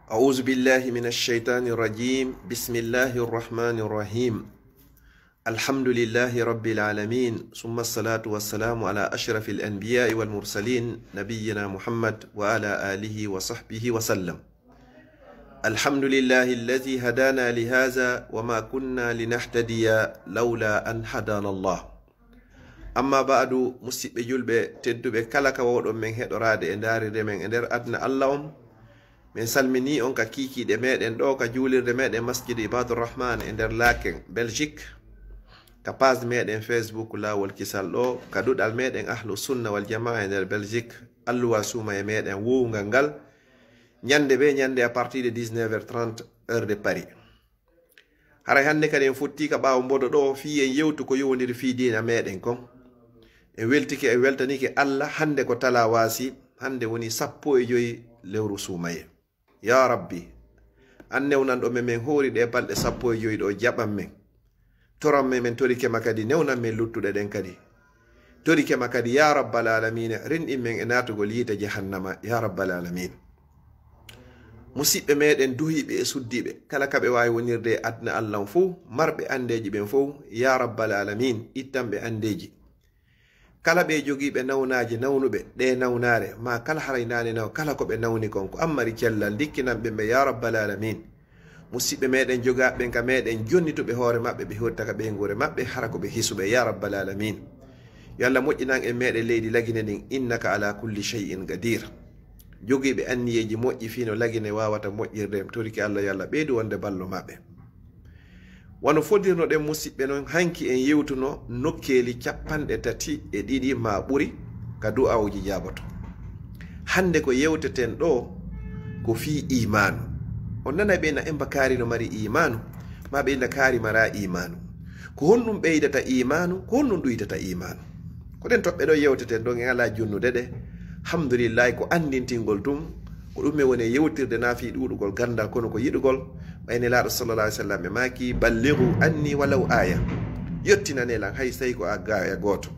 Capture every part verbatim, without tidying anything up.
أعوذ بالله من الشيطان الرجيم. بسم الله الرحمن الرحيم. الحمد لله رب العالمين، ثم الصلاة والسلام على أشرف الأنبياء والمرسلين، نبينا محمد وعلى آله وصحبه وسلم. الحمد لله الذي هدانا لهذا وما كنا لنهتدي لولا أن هدانا الله. Amma ba'du, musiɓɓe julɓe tedduɓe, kala ka wawɗon men heɗoraade e ndaarirde men e nder aduna Allah on, min salminii on ka kiikiiɗe meɗen ɗo ka juulirde meɗen Masjid Ibadur Rahman e nder Laken, Belgique, ka page meɗen Facebook Laawol Kisal ɗo, ka duɗal meɗen Ahlu Sunna wal Jamaa e nder Belgique, alluwal suumaye meɗen wuwungal ngal, ñande be ñande à partir de dix-neuf heures trente, heure de Paris. Haray hannde kadi en fotti ka ɓaawo mbodo ɗo fii en yewtu ko yowondiri fii diina meɗen kon. En weltike, en weltanike Allah, hannde ko talawaasi, hannde woni sappo e joyi lewru suumaye. Ya Rabbi, an newnanɗo men, men hoori ɗe balɗe sappo e joyi ɗo, jaɓan men. Toran men, men torike ma kadi, newnan men luttuɗe ɗen kadi. Torike ma kadi, ya Rabbal Aalamiina, rinɗin men e naatugol yiite Jahannama, ya Rabbal Aalamiin. Musiɓɓe meɗen duhiiɓe e suddiiɓe, kala ka ɓe waawi wonirde e aduna Allah on fow, marɓe anndeeji ɓen fow, ya Rabbal Aalamiin, ittan ɓe anndeeji. Kala ɓe jogiiɓe nawnaaje nawnuɓe, ɗe nawnaare, ma kala haray naane naw, kala ko ɓe nawni kon, ko an mari cellal, ndikkinan ɓe ɓe, ya Rabbal Aalamiin. Musiɓɓe meɗen jogaaɓe ɓen ka meɗen, jonnituɓe hoore maɓɓe, ɓe hottaka ɓeynguure maɓɓe, hara ko ɓe hisuɓe, ya Rabbal Aalamiin. Yo Allah moƴƴinan en meɗen leydi Lagine ndin, innaka ala kulli shay'in qadir. Jogiiɓe anniyeeji moƴƴi fii no Lagine waawata moƴƴirde, en torike Allah, yo Allah ɓeydu wonde ballo maɓɓe. Wano fodirnoɗen musiɓɓe non, hanki en yewtuno nokkeeli capanɗe tati e ɗiɗi maa ɓuri ka du'aawuji jaaboto. Hannde ko yewteten ɗo ko fii iimaanu. On nanay ɓe na emba kaari no mari iimaanu, maa ɓe na kaari mara iimaanu. Ko honɗum ɓeydata iimaanu? Ko honɗum ɗuytata iimaanu? Ko ɗen toɓɓe ɗo yewteten ɗon, en alaa jonnude ɗe. Alhamdulillahi, ko anndintingol tun. Ko ɗum e woni e yewtirde, na fii ɗuuɗugol ganndal, kono ko yiɗugol. Ɓay Nelaaɗo sallallahu alaihi wasallam ɓe maaki, "Ballighu anni walaw aya." Yottinane lan hay sey ko a gaaya gooto.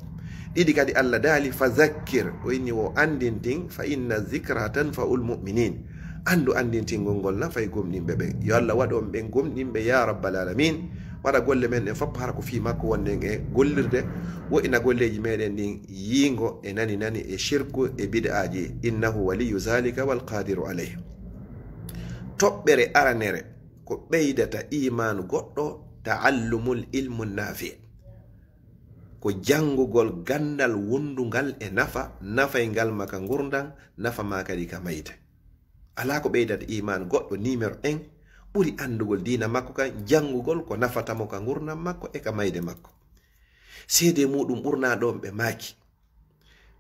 Ɗiɗi kadi Allah daali, "Fa zakkir." O inni wo anndintin, "Fa inna zikra tanfa'ul mu'minin." Anndu anndintingol ngol nafay gomɗinɓe ɓen. Yo Allah waɗu on ɓen gomɗinɓe, ya Rabbal Alamin. Waɗa golle men ɗen fof hara ko fii makko wonɗen e gollirde. Woɗɗina golleeji meɗen ɗin yiingo e nani nani e shirku e bid'aaji. Innahu waliyyu zalika wal qadiru alayh. Toɓɓere aranere ko ɓeydata iimaanu goɗɗo, ta'allumul ilmu nafi. Ko janngugol ganndal wondungal e nafa, nafayngal ma ka ngurndan, nafa ma kadi ka mayde. Alaa ko ɓeydata iimaanu goɗɗo, numéro un, ɓuri anndugol diina makko kan, janngugol ko nafata mo ka ngurndan makko e ka mayde makko. Seede muɗum ɓurnaa ɗon ɓe maaki,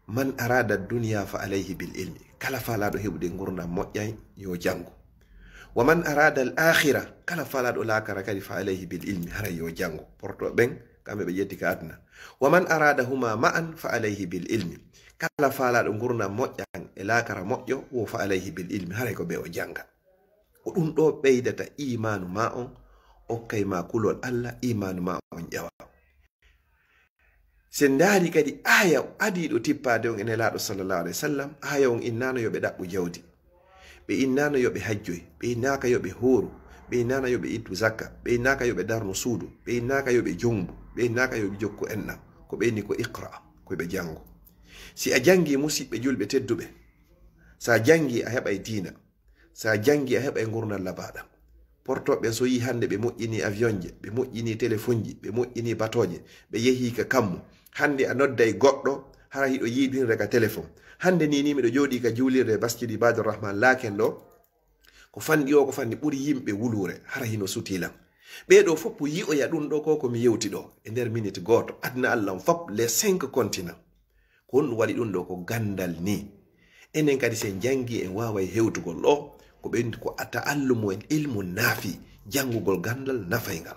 "Man arada dunya fa alayhi bil ilmi." Kala faalaaɗo heɓude ngurndan moƴƴan, yo janngu. "Wa man arada al akhira," kala faalaaɗo laakara kadi, "fa alayhi bil ilmi," haray yo janngu. Porto ɓen, kamɓe ɓe ƴetti ka aduna. "Wa man arada huma ma'an fa alayhi bil ilmi." Kala faalaaɗo ngurndan moƴƴan e laakara moƴƴo, wo fa alayhi bil ilmi, haray ko ɓe o jannga. Ko ɗum ɗo ɓeydata iimaanu ma on, okkay ma kulol Allah, iimaanu ma on ƴawa. Si en ndaari kadi aaya adiiɗo tippaade on e Nelaaɗo sallallahu alaihi wasallam, aaya on innaano yo ɓe ɗaɓɓu jawdi. Ɓe innaano yo ɓe hajjoy, ɓe innaaka yo ɓe hooru, ɓe innaana yo ɓe ittu zakka, ɓe innaaka yo ɓe darnu suudu, ɓe innaaka yo ɓe jombu, ɓe innaaka yo ɓe jokku enɗam. Ko ɓe inni ko iqra, ko ɓe janngu. Si a janngi, musiɓɓe julɓe tedduɓe, si a janngi a heɓay diina. Si a janngi a heɓay ngurndan labaaɗan. Portoɓe so yii hannde ɓe moƴƴini avion je, ɓe moƴƴini téléphone ji, ɓe moƴƴini batooje, ɓe yehi ka kammu. Hannde a nodday goɗɗo, hara hiɗo yiidinre ka téléphone. Hannde ni, ni miɗo jooɗii ka juulirde Masjidi Ibadur Rahman Laken ɗo. Ko fanɗi o, ko fanɗi ɓuri yimɓe wuluure, hara hino sutii lan. Ɓee ɗo fof yi'oya ɗum ɗo ko, ko mi yewti ɗo, e nder minute gooto. Aduna Allah on fof, les cinq continents. Ko honɗum waɗi ɗum ɗo? Ko ganndal ni. Enen kadi, si en janngi, en waaway hewtugol ɗo. Ko ɓe, ko a ta'allumu en ilmu naafi, janngugol ganndal nafayngal.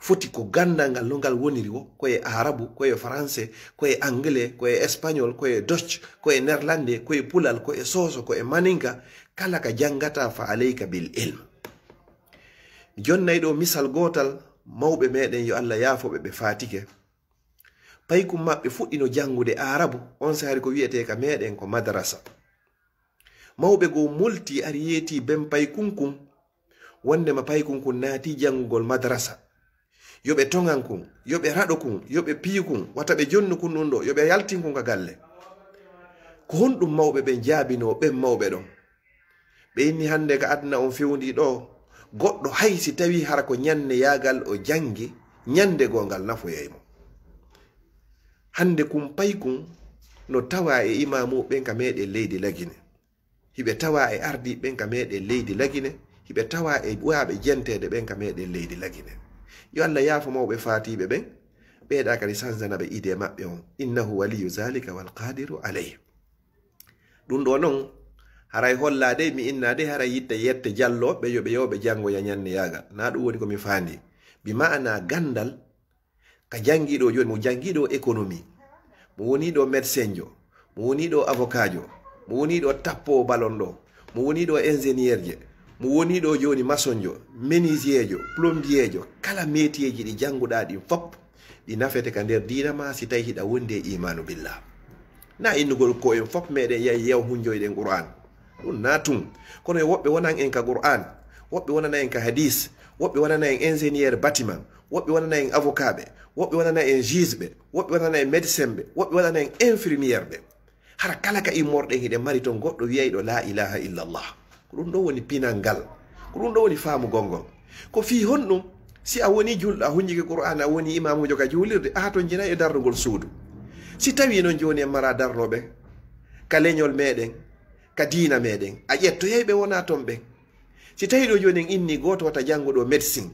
Foti ko ganndal ngal no ngal woniri wo, ko e Aarabu, ko e Faranse, ko e Angle, ko e Espagnol, ko e Dutch, ko e Nerlande, ko e Pulal, ko e Sooso, ko e Maninka, kala ka janngata fa alayka bil ilm. Mi jonnay ɗo misal gootal, mawɓe meɗen, yo Allah yaafo ɓe, ɓe faatike. Paykum maɓɓe fuɗɗino janngude Aarabu, on sahari ko wi'etee ka meɗen ko madarasa. Mawɓe goo molti ari yeeti ben paykun kun, wonndema paykun kun naati janngugol madrasa. Yo ɓe toŋan kun, yo ɓe raɗo kun, yo ɓe piyu kun, wata ɓe jonnu kun ɗun ɗoo, yo ɓe yaltin kun ka galle. Ko honɗun mawɓe ɓen jaabinoo ɓen mawɓe ɗon? Ɓe inni hannde ka aduna on fewndii ɗoo, goɗɗo hay si tawii hara ko ɲanneyaagal o janngi, ɲande goo ngal nafoyay mo. Hannde kun paykun no tawaa e imaamu ɓen ka meɗen leydi Lagine. Hiɓe tawaa e ardiiɓe ɓen ka meɗen leydi Lagine, hiɓe tawaa e ɓuyaaɓe jenteede ɓen ka meɗen leydi Lagine. Yo Alla yaafo mawɓe faatiiɓe ɓen, ɓeyda kadi sanzana ɓe idee maɓɓe on. Innahu waliyyu zalika wal qadiru alayh. Ɗun ɗoo non, haray hollaade, mi innaade, haray yitte yette jallooɓe, yo ɓe, yo ɓe janngoya ɲanneyaagal. Naa ɗun woni ko mi faandi. Bi ma'ana ganndal, ka janngiiɗo jooni, mo janngiiɗo économie, mo woniiɗo médecin jo, mo woniiɗo avocat jo, mo woniiɗo tappoowo ballon ɗoo, mo woniiɗo ingénieur je, mo woniiɗo jooni maçon jo, menuisier jo, plombier jo, kala métier ji ɗi jannguɗaa ɗin fop, ɗi nafete ka nder diina maa si tawii hiɗa wondi e iimaanu billah. Naa innugol ko en fop meɗen yahi yaw hunjoyɗen Qur'an. Ɗun naa tun. Kono e woɓɓe wonan en ka Qur'an, woɓɓe wonana en ka hadis, woɓɓe wonana en ingénieur bâtiment, woɓɓe wonana en avocat ɓe, woɓɓe wonana en juge ɓe, woɓɓe wonana en médecin ɓe, woɓɓe wonana en infirmière ɓe. Hara kala ka immorɗen hiɗen mari ton goɗɗo wiyayɗo la ilaha illallah. Ko ɗun ɗoo woni pinal ngal. Ko ɗun ɗoo woni faamugol ngol. Ko fii honɗun? Si a wonii julɗo, a hunjike Qur'an, a wonii imaamuujo ka juulirde, a hatonjinay e darnugol suudu. Si tawii non jooni en maraa darnooɓe ka leɲol meɗen, ka diina meɗen, a ƴettoyay ɓe wonaa ton ɓen. Si tawii ɗoo jooni en innii gooto wata janngu ɗoo médecin,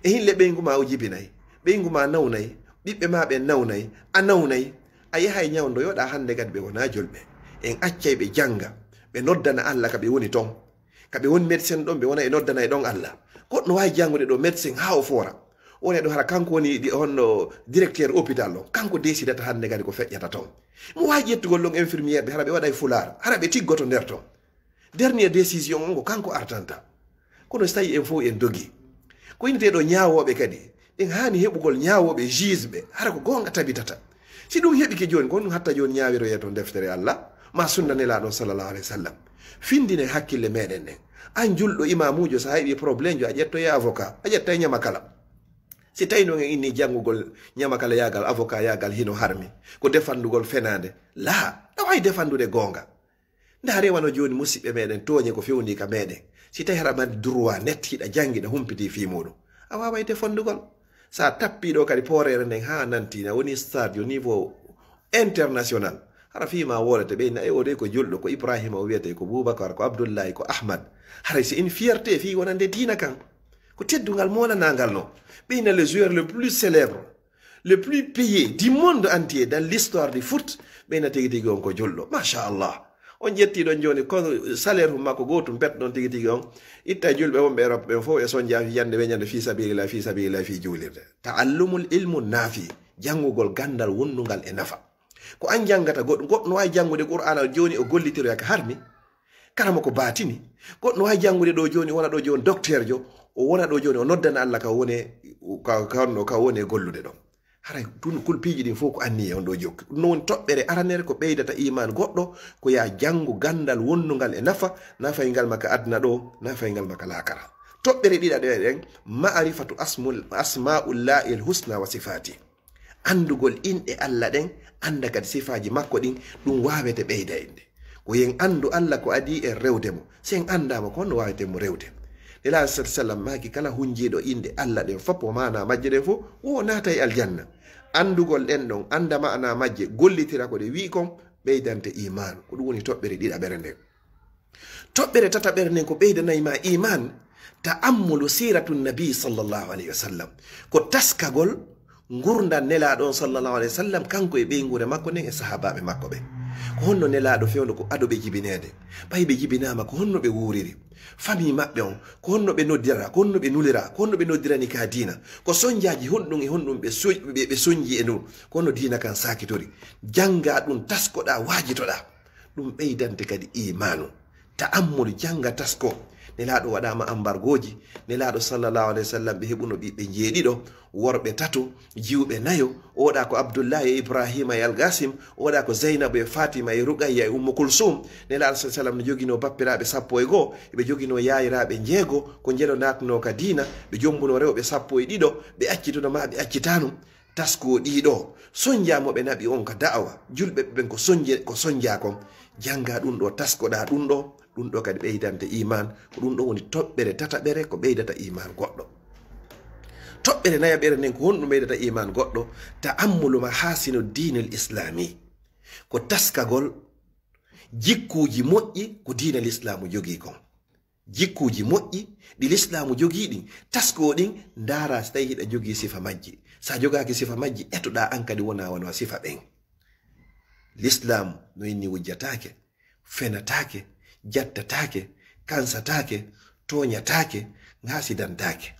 e hinle ɓeyngu maa o jibinay, ɓeyngu maa nawnay, ɓiɓɓe maa ɓen nawnay, a nawnay, a yahay ɲawndoyoɗaa hannde kadi ɓe wonaa julɓe. En accay ɓe jannga, ɓe noddana Alla ka ɓe woni ton. Ka ɓe woni médecin ɗon, ɓe wona e noddana e ɗon Alla. Goɗɗo no waawi janngude ɗoo médecin haa o foora. Wona ɗoo hara kanko woni di-, honno directeur hôpital ɗon. Kanko décidata hannde kadi ko feƴƴata ton. Mo waawi ƴettugol ɗon infirmière ɓe, hara ɓe waɗay fulaar, hara ɓe tiggoto nder ton. Dernière décision on ko kanko artanta. Kono si tawii en fow en dogii, ko inneteeɗo ɲaawooɓe kadi, en haani heɓugol ɲaawooɓe, juge ɓe, hara ko goonga tabitata. Si ɗun heɓike jooni, ko honɗun hatta jooni ɲaawiroyee ton deftere Alla, maa sunna Nelaaɗo sallallahu alayhi wa sallam? Findinen hakkille meɗen ɗen. An julɗo imaamuujo, si a heɓii problème jo, a ƴettoyay avocat, a ƴettay ɲamakala. Si tawii non en innii janngugol ɲamakalayaagal, avocayaagal hino harmi, ko defandugol fenaande. Laa, ɗa waawi defandude goonga. Ndaaree wano jooni musiɓɓe meɗen tooɲe ko fewndii ka meɗen. Si tawii haɗa mari droit net, hiɗa janngi, hiɗa humpitii fii muuɗun, a waaway defandugol. Si a tappii ɗoo kadi pooreere nden haa nanti, na woni stade yo niveau international. Hara fii maa woolete ɓe, na e o de ko julɗo, ko Ibrahima o wiyetee, ko Boubacar, ko Abdoulaye, ko Ahmad. Haray c'est une fierté fii wonande diina kan. Ko teddungal moolanaangal non. Ɓeyna le joueur le plus célèbre, le plus payé du monde entier dans l'histoire du foot, ɓeyna tigi tigi on ko julɗo. Machallah. On ƴettii ɗon jooni, ko salaire hum makko gootum pet ɗon tigi tigi on. Itta julɓe wonɓe Europe ɓen fow e sonja fii ɲande we ɲande fii sabilillah, fii sabilillah, fii juulirde. Ta'allumul ilmu nafi, janngugol ganndal wonnungal e nafa. Ko an janngata, goɗɗo, goɗɗo no waawi janngude Qur'aana jooni o gollitiroya ka harmi. Karamoko baatini. Goɗɗo no waawi janngude ɗoo jooni, wona ɗoo jooni docteur jo, o wona ɗoo jooni, o noddana Alla ka wone, ka, ka honno, ka wone gollude ɗon. Haray tun kul piiji ɗin fow ko anniye on ɗoo jokki. Ɗun non woni toɓɓere aranere ko ɓeydata iimaan goɗɗo, ko yaa janngu ganndal wonnungal e nafa, nafayngal ma ka aduna ɗoo, nafayngal ma ka laakara. Toɓɓere ɗiɗaɓere ɗen, ma'rifatu asmul-, asma'ullahil husna wa sifati. Anndugol inɗe Alla ɗen, annda kadi sifaaji makko ɗin, ɗun waawete ɓeyda en ɗe. Ko yo en anndu Alla ko adii en rewde mo. Si en anndaa mo, ko honno waaweten mo rewde? Nelaaɗo sallallahu alayhi wa sallam maaki, kala hunjiiɗo inɗe Alla ɗen fop, o maanaa majje ɗen fof, wo o naatay aljanna. Anndugol ɗen ɗon, annda maanaa majje, gollitira ko ɗe wi'i kon, ɓeydante iimaan. Ko ɗun woni toɓɓere ɗiɗaɓere nden. Toɓɓere tataɓere nden ko ɓeydanay ma iimaan, ta'ammulu siiratu nabi sallallahu alayhi wa sallam. Ko taskagol ngurndan Nelaaɗo on sallallahu alayhi wa sallam, kanko e ɓeynguure makko nden e sahaabaaɓe makko ɓen. Ko honno Nelaaɗo fewndo ko ado ɓe jibineede? Ɓay ɓe jibinaama, ko honno ɓe wuuriri? Famii maɓɓe on, ko honno ɓe noddira? Ko honno ɓe nulira? Ko honno ɓe noddirani ka diina? Ko sonjaaji honɗun e honɗun ɓe so-, ɓe, ɓe sonji e ndun? Ko honno diina kan saakitori? Janngaa ɗun, taskoɗaa, waajitoɗaa. Ɗun ɓeydante kadi iimaanu. Ta'ammulu, jannga, tasko. Nelaaɗo waɗaama ambargooji. Nelaaɗo sallallahu alayhi wa sallam, ɓe heɓuno ɓiɓɓe njeeɗiɗo, worɓe tato, jiwɓe nayo. Oɗa ko Abdullahi e Ibrahima e Algasim, oɗa ko Zeynabu e Fatima e Ruqayya e Ummu Kulsum. Nelaaɗo sallallahu alayhi wa sallam no joginoo bappiraaɓe sappo e goo, ɓe joginoo yaayiraaɓe njeego, ko njelo naatnoo ka diina, ɓe jombuno rewɓe sappo e ɗiɗo, ɓe accituno ma ɓe accitaano. Taskoo ɗiɗo, sonjaa mo ɓe naɓi on ka da'awa, julɓe ɓen ko sonje-, ko sonjaa kon. Janngaa ɗun ɗoo, taskoɗaa ɗun ɗoo, ɗun ɗoo kadi ɓeydante iimaan, ko ɗun ɗoo woni toɓɓere tataɓere ko ɓeydata iimaan goɗɗo. Toɓɓere nayaɓere nden, ko honɗun ɓeydata iimaan goɗɗo? Ta'ammulu mahasinu diinil islami. Ko taskagol jikkuuji moƴƴi ko diina Lislaamu jogii kon. Jikkuuji moƴƴi ɗi Lislaamu jogii ɗin, taskoo ɗin, ndaaraa si tawii hiɗa jogii sifa majji. Si a jogaaki sifa majji, etoɗaa an kadi wona wano sifa ɓen. Lislaamu no inni wujjataake, fenataake, jattataake, kansataake, tooñataake, ŋaasidantaake.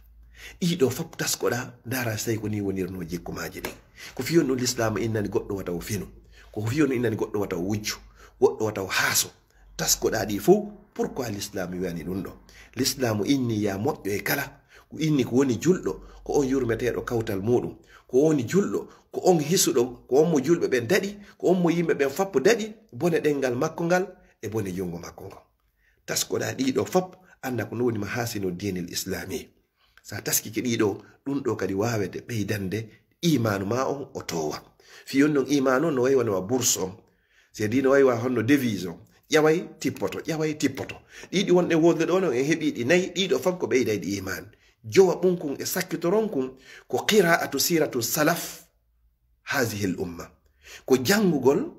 Ɗii ɗoo fof taskoɗaa, ndaaraa si tawii ko nii wonirnoo jikku maaji ɗin. Ko fii on ɗun Lislaamu innani goɗɗo wata o fenu. Ko fii on innani goɗɗo wata o wujju, goɗɗo wata o haaso. Taskoɗaa ɗii fof, pourquoi Lislaamu wi'ani ɗun ɗoo? Lislaamu inni yaa moƴƴo e kala, ko inni ko woni julɗo, ko on yurmeteeɗo kawtal muuɗum, ko woni julɗo, ko on hisuɗo, ko on mo julɓe ɓen daɗi, ko on mo yimɓe ɓen fof daɗi, bone ɗenngal makko ngal e bone junngo makko ngon. Taskoɗaa ɗii ɗoo fof, annda ko ɗun woni mahasinu diinil islami. Si a taskike ɗii ɗoo, ɗun ɗoo kadi waawete ɓeydande iimaanu maa on o toowa. Fii on non iimaanu on no wayi wano wa bourse on. Si a ɗii no wayi wa honno devise on. Ƴaway tippoto, ƴaway tippoto. Ɗii ɗi wonɗen woodude ɗoo non, en heɓii ɗi nayi, ɗii ɗoo fof ko ɓeydayɗi iimaan. Jowa ɓun kun e sakkitoron kun ko qiraatu siratu salaf hazihil umma. Ko janngugol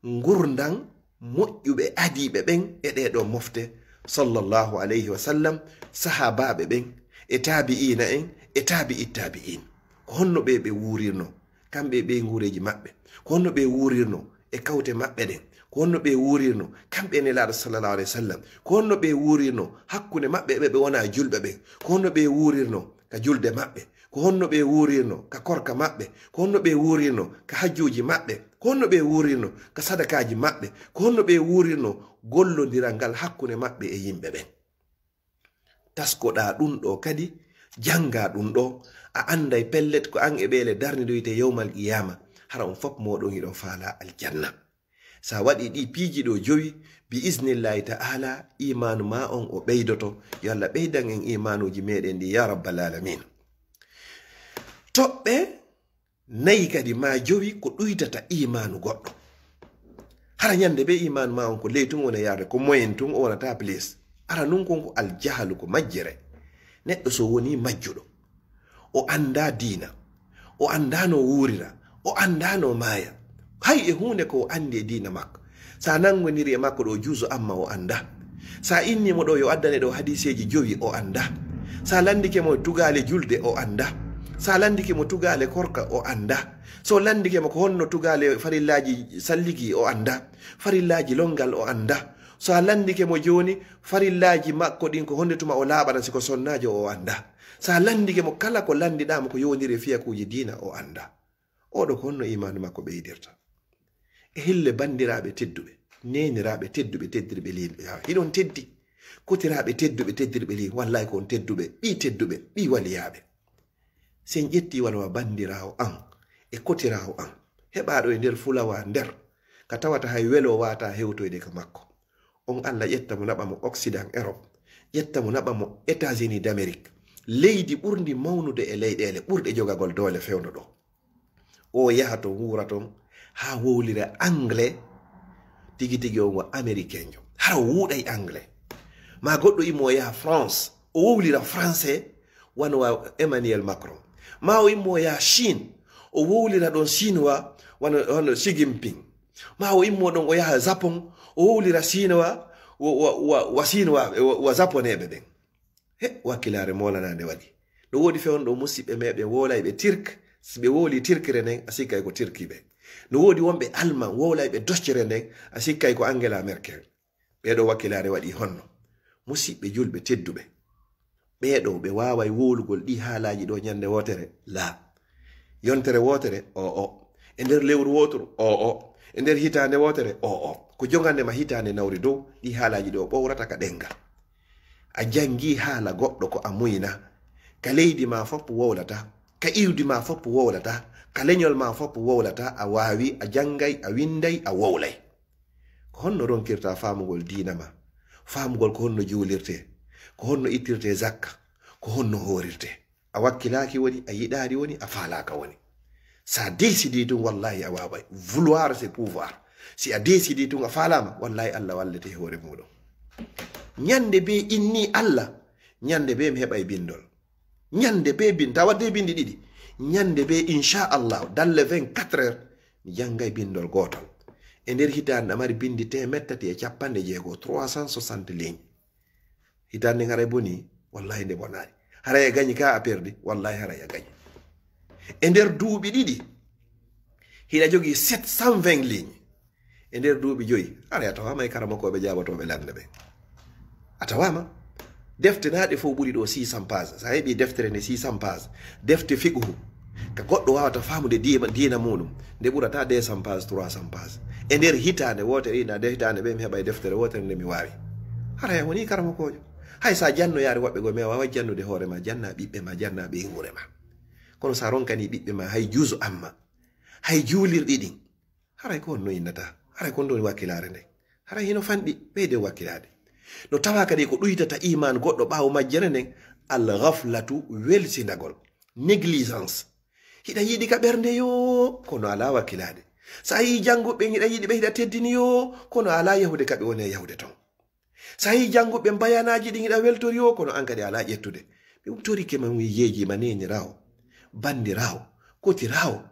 ngurndan moƴƴuɓe adiiɓe ɓen e ɗee ɗoo mofte, sallallahu alayhi wa sallam, sahaabaaɓe ɓen, e taabi'iina en, e taabi'i taabi'iin. Ko honno ɓe ɓe wuurirnoo, kamɓe e ɓeyngooreeji maɓɓe? Ko honno ɓe wuurirnoo e kawte maɓɓe ɗen? Ko honno ɓe wuurirnoo, kamɓe e Nelaaɗo, sallallahu alayhi wa sallam? Ko honno ɓe wuurirnoo hakkunde maɓɓe e ɓe ɓe wonaa julɓe ɓen? Ko honno ɓe wuurirnoo ka julde maɓɓe? Ko honno ɓe wuurirnoo ka korka maɓɓe? Ko honno ɓe wuurirnoo ka hajjuuji maɓɓe? Ko honno ɓe wuurirnoo ka sadakaaji maɓɓe? Ko honno ɓe wuurirnoo gollondiral ngal hakkunde maɓɓe e yimɓe ɓen? Taskoɗaa ɗun ɗoo kadi, janngaa ɗun ɗoo, a annday pellet ko an e ɓeele darnidoyte yawmal qiyaama, hara on fof mooɗon hiɗon faalaa aljanna. Sa waɗii ɗii piiji ɗoo jowi, bi isnillahi ta'ala, iimaanu maa on o ɓeydoto. Yo Allah ɓeydan en iimaanuuji meeɗen ɗin, yaa rabbal aalamiin. Toɓɓe nayi kadi maa jowi ko ɗuytata iimaanu goɗɗo. Hara ñannde bee iimaanu maa on ko ley tun wona yaade, ko moyen tun o wonata plus. Hara nun kon ko aljahalu, ko majjere. Neɗɗo so wonii majjuɗo, o anndaa diina, o anndaa no wuurira, o anndaa no maaya. Hay e huunde ko o anndi e diina makko. Sa nanngoniri e makko ɗoo juuzu amma o anndaa. Sa inni mo ɗoo yo addane ɗoo hadiiseeji jowi o anndaa. Sa lanndike mo tugaale julde o anndaa. Sa lanndike mo tugaale korka o anndaa. So lanndike mo ko honno tugaale farillaaji salligi o anndaa. Farillaaji lonngal o anndaa. So a lanndike mo jooni farillaaji makko ɗin ko honde tuma o laaɓata si ko sonnaajo o anndaa. Sa lanndike mo kala ko lanndiɗaa mo ko yowondiri e fiyakuuji diina o anndaa. Oɗo ko honno iimaanu makko ɓeydirta? E hille banndiraaɓe tedduɓe, neeniraaɓe tedduɓe, teddirɓe leydi, hiɗon teddi. Kotiraaɓe tedduɓe, teddirɓe leydi, wallahi ko on tedduɓe, ɓii tedduɓe, ɓii waliyaaɓe. Si en ƴettii wano wa banndiraawo an e kotiraawo an, heɓaaɗo e nder fulawa nder, ka tawata hay welo waata hewtoyde ka makko. On Alla ƴetta mo naɓa mo Occident, Europe, ƴetta mo naɓa mo États-Unis d'Amérique, leydi ɓurndi mawnude e leyɗeele ɓurɗe jogagol doole fewndo ɗoo. O yaha ton, wuura ton, haa wowlira anglais, tigi tigi on wa américainjo. Hara o wuuɗay anglais. Ma goɗɗo immo o yaha France, o wowlira français, wano wa Emmanuel Macron. Ma o immo o yaha Chine, o wowlira ɗon chinois, wano, wano Xi Jinping. Ma o immo ɗon o yaha Japon, o wowlira chinois, wa, wa, wa, wa chinois, wa, wa japonais ɓe ɓen. He, wakkilaare moolanaande waɗi. No woodi fewndo musiɓɓe meeɗen wowlayɓe Tirk, si ɓe wowli Tirkere nden, a sikkay ko Tirki ɓe. No woodi wonɓe Alman wowlayɓe Doccere nden, a sikkay ko Angela Merkel. Ɓee ɗoo wakkilaare waɗi honno? Musiɓɓe julɓe tedduɓe. Ɓee ɗoo ɓe waaway wowlugol ɗii haalaaji ɗoo ñannde wootere? Laa. Yontere wootere? Oo. E nder lewru wooturu? Oo. E nder hitaande wootere? Oo. Ko jogande ma hitaande nawri dow, ɗii haalaaji ɗoo ɓowrata ka ɗemngal. A janngi haala goɗɗo ko a muyna. Ka leydi ma fof wowlata, ka iwdi ma fof wowlata, ka leñol ma fof wowlata, a waawi, a janngay, a winnday, a wowlay. Ko honno ronkirta faamugol diina ma? Faamugol ko honno juulirte, ko honno ittirte zakka, ko honno hoorirte? A wakkilaaki woni, a yiɗaari woni, a faalaaka woni. Sa décidi tun, wallahi a waaway. Vouloir, c'est pouvoir. Si a décidi tun, a faalaama, wallahi Allah wallete e hoore muuɗum. Ñande be inni Allah, ñande be mi heɓay bindol. Ñande be bin-, ta wadde bindi ɗiɗi. Ñande be, inchallah, dans les vingt-quatre heures, mi janngay bindol gootol. E nder hitaande, a mari bindi teemeɗɗe tati e capanɗe jeego, trois cent soixante lignes. Hitaande haray boni, wallahi nde bonaani. Haray a gañi ka a perdi, wallahi haray a gañi. E nder duuɓi ɗiɗi, hiɗa jogii sept cent vingt lignes. E nder duuɓi joyi, haray a tawaama e karamokooɓe jaabotooɓe lannde ɓen. A tawaama. Defte naaɗe fof ɓuri ɗo six cents pages. Sa heɓi deftere nde six cents pages, defte fiqhu, ka goɗɗo waawata faamude diima-, diina muuɗum, nde ɓurata deux cents pages, trois cents pages. E nder hitaande wootere, ina nde hitaande ɓe mi heɓa e deftere wootere nde mi waawi. Haray a woni karamokoojo. Hay sa jannoyaari woɓɓe goo, mi a waaway jannude hoore ma, janna ɓiɓɓe ma, janna ɓeynguure ma. Kono sa ronkani ɓiɓɓe ma hay juuzu amma, hay juulirɗi ɗin, haray ko honno innata? Haray ko honɗun woni wakkilaare nden? Haray hino fanɗi, ɓeyde wakkilaade. No tawa kadi ko ɗuytata iman goɗɗo ɓaawo majjere nden, al ghaflatu, welsindagol, négligence. Hiɗa yiɗi ka ɓernde yo, kono alaa wakkilaade. Sa yii jannguɓe ɓen, hiɗa yiɗi ɓe, hiɗa teddini yo, kono alaa yahude ka ɓe woni e yahude ton. Sa yii jannguɓe bayanaaji ɗin, hiɗa weltori yo, kono an kadi alaa ƴettude. Ɓe umtorike ma, wiyeeji ma, neeniraawo, banndiraawo, kotiraawo,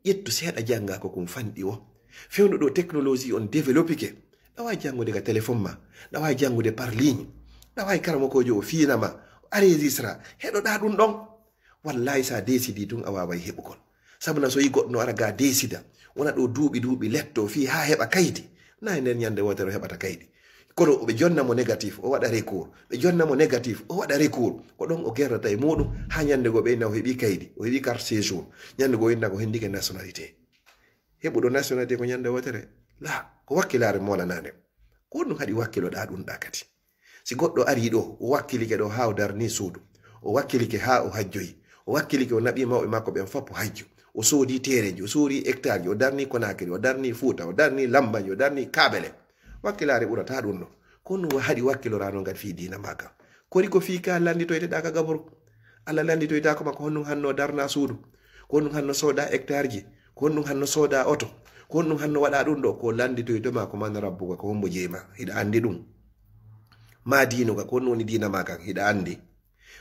ƴettu seeɗa jannga ko kun fanɗi o. Fewndo ɗo technologie on développike. Ɗa waawi janngude ka téléphone ma, ɗa waawi janngude par ligne, ɗa waawi karamokoojo o fiina ma, a registra, heɗoɗaa ɗun ɗon. Wallahi, sa décidi tun, a waaway heɓugol. Sabu na so yi goɗɗo no ara ga décida, wona ɗo duuɓi duuɓi letto fii haa heɓa kaydi. Na e nder ñande wootere o heɓata kaydi. Kono ɓe jonna mo négatif, o waɗa recours. Ɓe jonna mo négatif, o waɗa recours. Ko ɗon o gerrata e muuɗum, haa ñande goo ɓeyna o heɓi kaydi, o heɓi carte séjour. Ñande goo inna ko hendike nationalité. Heɓuɗo nationalité ko ñande wootere? La, ko wakkilaare moolanaande. Ko honɗum haɗi wakkiloɗaa ɗum ɗa kadi? Si goɗɗo arii ɗo, o wakkilike ɗo haa o darni suudu, o wakkilike haa o hajjoyi, o wakkilike o naɓi mawɓe makko ɓen fof hajju, o soodi teereeji, o soodi hectareji, o darni Konakiri, o darni Fuuta, o darni Lambañi, o darni Kaabele. Wakkilaare ɓurata ɗum ɗo. Ko honɗum haɗi wakkiloraa non kadi fii diina maa kan? Kori ko fii ka lannditoyteɗaa ka gaburu. Allah lannditoytaako ma ko honɗum hanno darna suudu, ko honɗum hanno sooda hectareji, ko honɗum hanno sooda oto, ko honɗum hanno waɗa ɗum ɗo, ko lannditoyto ma ko man rabbuka, ko hombo jeyi ma, hiɗa anndi ɗum. Ma diinuka, ko honɗum woni diina ma kan, hiɗa anndi.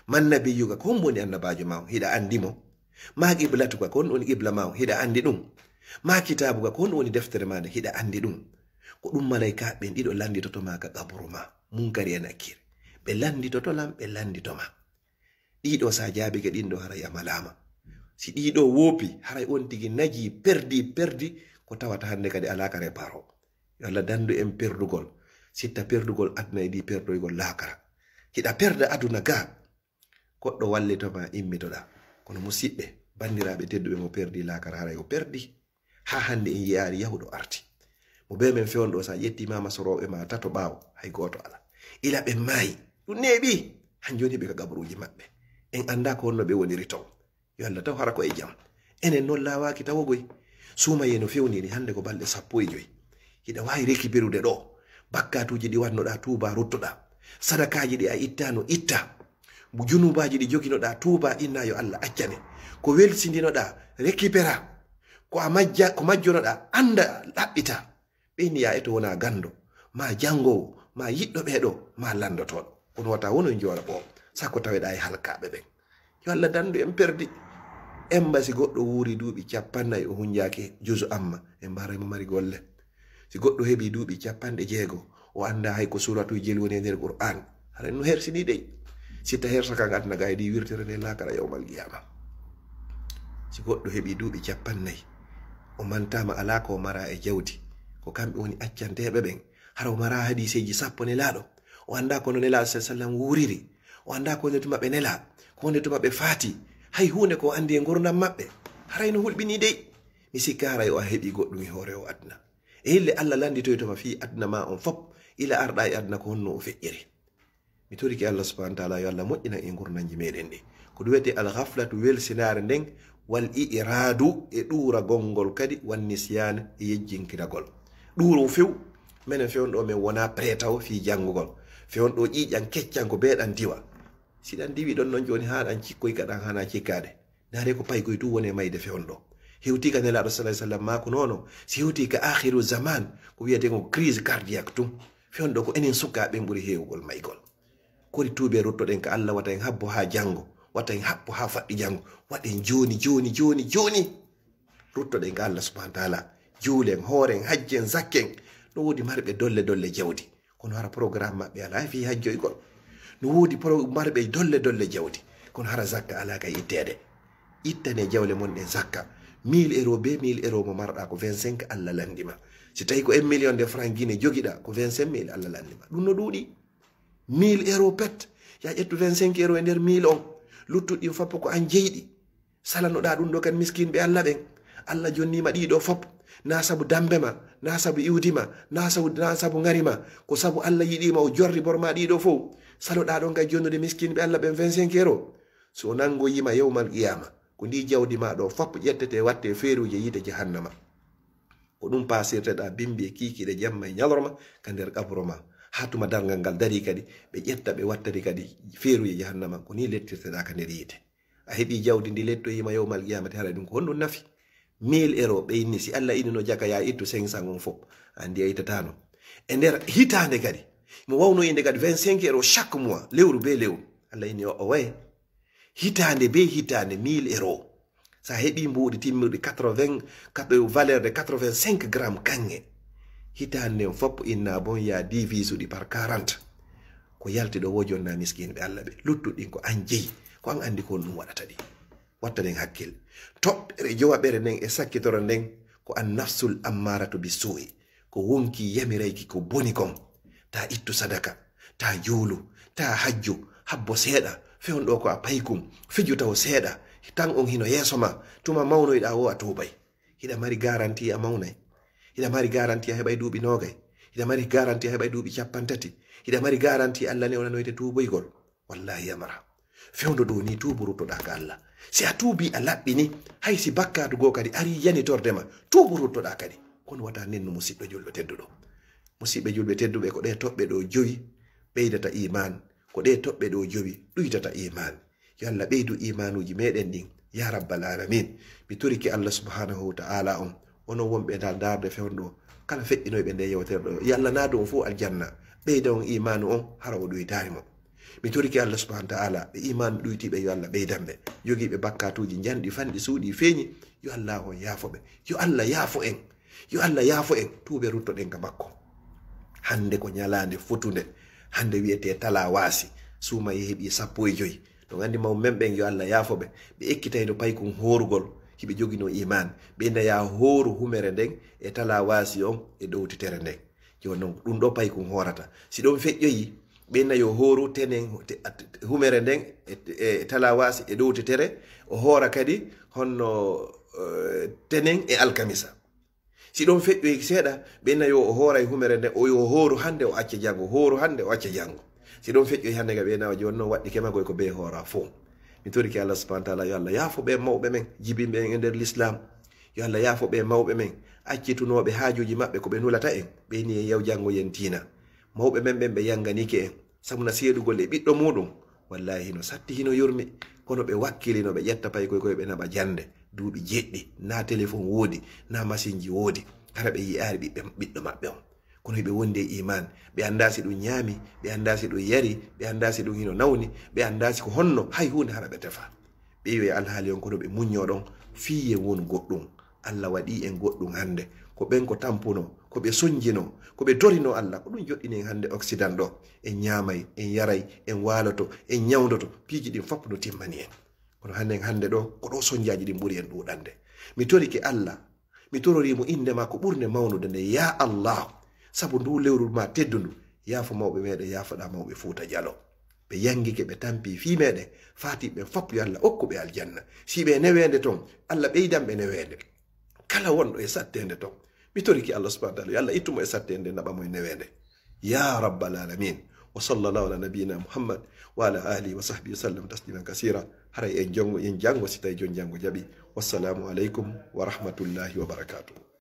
Man nabiyuka, ko hombo woni annabaajo ma on, hiɗa anndi mo. Ma qiblatuka, ko honɗum woni qibla ma on, hiɗa anndi ɗum. Ma kitaabuka, ko honɗum woni deftere ma nde, hiɗa anndi ɗum. Ko ɗum malaykaaɓe ɓen ɗiɗo lannditoto ma ka qaburu ma, Munkari e Nakir. Ɓe lannditoto lan, ɓe lanndito ma. Ɗiɗo sa jaabike ɗin ɗo, haray a malaama. Si ɗiɗo woopi, haray on tigi naji, perdi, perdi, ko tawata hannde kadi alaa ka reparo. Yo Allah dandu en perdugol. Sitta perdugol aduna e ɗi perdoygol laakara. Hiɗa perda aduna ga, goɗɗo wallito ma, immitoɗa. Kono musiɓɓe, banndiraaɓe tedduɓe, mo perdi laakara, haray o perdi. Haa hannde en yi'aali yahuɗo arti. Mo be men fewndo, sa ƴetti mama sorooɓe ma tato ɓaawo, hay gooto ala. Ila ɓe maayi. Ɗum neeɓi. Han jooni ɓe ka gaburuuji maɓɓe. En annda ko honno ɓe woniri ton. Yo Allah taw hara ko e jam. Enen non laawaaki tawogoy. Suumayee no fewniri hannde ko balɗe sappo e joy. Hiɗa waawi récupérude ɗo. Bakkatuuji ɗi wannoɗaa tuuba ruttoɗaa. Sadakaaji ɗi a ittaano itta. Mo junubaaji ɗi joginoɗaa tuuba inna yo Allah accane. Ko welsindinoɗaa récupéra. Ko a majja, ko majjonoɗaa annda ɗaɓɓita. Ɓeyni ya eto wona ganndo, ma janngoowo, ma yiɗɗo ɓee ɗo, ma lanndotooɗo. Kono wata wono jooɗo ɓoo, sakko taweɗaa e halkaaɓe ɓen. Yo Allah dandu en perdi. Emba si goɗɗo wuuri duuɓi cappannayi o hunjaaki juzu amma, emba haray mo mari golle. Si goɗɗo heɓi duuɓi capanɗe jeego, o annda hay ko suuratuujel woni e nder Qur'aan, haray no hersini dey. Sitta hersa kan aduna ga e ɗi wirtere nde laakara yawmal qiyama. Si goɗɗo heɓi duuɓi capannayi, o mantaama alaa ko o mara e jawdi, ko kamɓe woni accanteeɓe ɓen. Hara o mara hadiiseeji sappo Nelaaɗo, o annda ko no Nelaaɗo sa sallam wuuriri, o annda ko nde tuma ɓe nelaa, ko nde tuma ɓe faati, hay huunde ko o anndi e ngurndan maɓɓe, haray no hulɓini dey. Mi sikka haray o a heɓi goɗɗum e hoore o aduna. E hille Allah lannditoyto ma fii aduna ma on fop, ila arɗa e aduna ko honno o feƴƴiri. Mi torike Allah subhanahu wa taala yo Allah moƴƴinan en ngurnanji meɗen ɗi. Ko ɗum wiyetee al ghaflatu, welsinaare nden, wal i'radu, e ɗuuragol ngol kadi, wan nisyaan, e yejjinkiragol. Ɗuuro few, menen fewndo men wona prêt taw fii janngugol. Fewndo ƴiiƴan keccan ko beeɗan diwa. Si ɗan diwi ɗon non jooni haa ɗan cikkoy ka ɗan hana cikkaade. Ndaare ko paykoy tun woni e mayde fewndo. Hewtii ka Nelaaɗo sallallahu alaihi wasallam maakunoono, si hewtii ka akhiru zaman, ko wiyetee ko crise cardiaque tun. Fewndo ko enen sukaaɓe ɓen ɓuri heewugol maygol. Kori tuuben ruttoɗen ka Allah, wata en habbo haa janngo, wata en habbo haa faɗɗi janngo, waɗen jooni, jooni, jooni, jooni. Ruttoɗen ka Allah subhanahu wa taala, juulen, hooren, hajjen, zakken. No woodi marɓe dolle dolle jawdi, kono hara programme maɓɓe alaa fii hajjoygol. No woodi pro-, marɓe dolle dolle jawdi, kono hara zakka alaa ka itteede. Ittane jawle mon ɗen zakka. Mille euro be mille euro mo marɗa ko vingt-cinq Allah lanndima. Si tawi ko un million de franc Guinée jogiɗa ko vingt-cinq mille Allah lanndima. Ɗum no ɗuuɗi. Mille euro pet. Ya ƴettu vingt-cinq euro e nder mille on. Luttuɗi ɗin fop ko an jeyɗi. Salanoɗa ɗum ɗo kan miskinɓe Allah ɓen. Allah jonnima ɗiɗo fop. Na sabu dambe ma, na sabu iwdi ma, na sabu, na sabu ngari ma. Ko sabu Allah yiɗima o jorri bor ma ɗiɗo fow. Saloɗa ɗon kay jonnude miskinɓe Allah ɓen vingt-cinq euro. So o nangoyima yawmal qiyama, ko ndi jawdi ma ɗo fop ƴettete watte feeruuje yiite jahannama. Ko ɗum pasirteɗa bimbi e kiikiiɗe jamma e ñalorma ka nder qaburo ma. Haa tuma darngal ngal dari kadi, ɓe ƴetta ɓe wattani kadi feeruuje jahannama. Ko ni lettirteɗa ka nder yiite. A heɓi jawdi ndi lettoyima yawmal qiyamati, haray ɗum ko honɗum nafi? Mille euro ɓe inni, si Allah inni no jaka ya ittu cinq cents on fop, andi a ittatano. E nder hitaande kadi, mo wawno inde kadi vingt-cinq euro chaque mois, lewru be lewru. Allah inni o, o waye. Hitaande be hitaande, mille euro. Sa heɓi mbuuɗi timmirɗi quatre-vingts, quatre-, valeur de quatre-vingt-cinq grammes kaŋŋe. Hitaande nden fop inna bon ya divise ɗi par quarante. Ko yalti ɗo wo jonna miskinɓe Allah ɓe. Luttuɗin ko an jeyi. Ko an andi ko ɗum waɗata ɗi. Wattanen hakkil. Toɓɓere jowaɓere nden e sakkitoro nden ko an nafsul ammaratu bi suu'i. Ko wonki yamirayki ko boni kon. Ta ittu sadaka, ta juulu, ta hajju, habbo seeɗa, fewndo ko a paykun, fiju taw seeɗa, tan on hino yeeso ma, tuma mawnoyɗa wo a tuubay. Hiɗa mari garanti a mawnay. Hiɗa mari garanti a heɓay duuɓi noogay. Hiɗa mari garanti a heɓay duuɓi cappanɗe tati. Hiɗa mari garanti Allah newnanoyte tuuboygol. Wallahi yamara. Fewndo ɗo ni tuubu ruttoɗa ka Allah. Si a tuubi a laɓɓini, hay si bakkaatu goo kadi ari yanitorde ma, tuubu ruttoɗa kadi. Kono wata nennu musiɗɗo julɗo tedduɗo. Musiɓɓe julɓe tedduɓe, ko ɗe toɓɓe ɗo jowi ɓeydata iman, ko ɗe toɓɓe ɗo jowi ɗuytata iman. Yo Allah ɓeydu imanuuji meɗen ɗin, ya rabbal alamin. Mi torike Allah subhanahu wa ta'ala on, onon wonɓe nda ndaarde fewndo, kala feƴƴinoyɓe nde yewtere ɗo, yo Allah naadu on fof aljanna, ɓeyda on imanu on, hara o ɗuytaali mo. Mi torike Allah subhanahu wa ta'ala, ɓe iman ɗuytiɓe, yo Allah ɓeydan ɓe. Jogiiɓe bakkatuuji njanɗi, fanɗi, suuɗi, feeñi, yo Allah on yaafo ɓe. Yo Allah yaafo en. Yo Allah yaafo en, tuuɓe ruttoɗen ka makko. Hannde ko ñalaande fotunde. Hannde wiyetee talawaasi. Suuma yehi heɓi sappo e joy. Ɗum anndi mawɓe men ɓen, yo Allah yaafo ɓe. Ɓe ekkitayno paykun hoorugol. Hiɓe joginoo iman. Ɓe naya hooru humere nden e talawaasi on e ɗowtitere nden. Jooni non, ɗum ɗo paykun hoorata. Si ɗum feƴƴoyi, ɓe nayo hooru tenen, te-, at-, humere nden e, e talawaasi e ɗowtitere. O hoora kadi honno, eh, tenen e alkamisa. Si ɗon feƴƴoyi seeɗa, ɓe nayo o hooray humere nde, o yo hooru hannde, o acca janngo, hooru hannde, o acca janngo. Si ɗon feƴƴoyi hannde ga ɓe nawa jooni non waɗɗike magoy ko be hoora fow. Mi torike Allah subhanahu wa ta'ala, yo Allah yaafo ɓe mawɓe men, jibinɓe en e nder l'islam. Yo Allah yaafo ɓe mawɓe men, accitunooɓe haajuuji maɓɓe ko ɓe nulata en, ɓe ni en yaw janngo yen tiina. Mawɓe men ɓen ɓe yanganike en, sabu na seeɗugol e ɓiɗɗo muɗum. Wallahi hino satti, hino yurmi. Kono ɓe wakkilino, ɓe ƴetta paykoy koy, ɓe naɓa jannde. Duuɓi jeɗɗi, na telefon woodi, na masinji woodi. Hara ɓe yi'aari ɓiɓɓe, ɓiɗɗo maɓɓe on. Kono ɓe wondi e iman. Ɓe anndaa si ɗum ñaami, ɓe anndaa si ɗum yari, ɓe anndaa si ɗum hino nawni, ɓe anndaa si ko honno, hay huunde hara ɓe tefa. Ɓe yi'oyi alhaali on, kono ɓe muñño ɗon, fii yen wonu goɗɗum. Allah waɗi en goɗɗum hannde. Ko ɓen ko tampuno, ko ɓe sonjino, ko ɓe torino Allah, ko ɗum joɗɗini en hannde Occident ɗo. En ñaamay, en yaray, en waaloto, en ñawndoto, piiji ɗin fof no timmani en. Kono hannde, hannde ɗo, ko ɗo sonjaaji ɗin ɓuri en ɗuuɗande. Mi torike Allah, mi torori mo innde ma ko ɓurnde mawnude nde, ya Allah, sabu ndu lewru ma teddundu, yaafo mawɓe meɗen, yaafoɗa mawɓe Fuuta Jalo. Ɓe yangike, ɓe tampi fii meɗen, faatiɓe ɓen fof yo Allah okku ɓe aljanna. Si ɓe neweende ton, Allah ɓeydan ɓe neweende. Kala wonɗo e satteende ton, mi toriki Allah subhanahu wa ta'ala, yo Allah ittu mo e satteende, naɓa mo e neweende. Ya rabbal alamin, Wa sallallahu ala nabiyina Muhammad wa ala alihi wa sahbihi wa sallam tasliman kasira. Haray en janngo, en janngo si tawi jon janngo jaɓi. Wassalamu alaikum wa rahmatullahi wa barakatuh.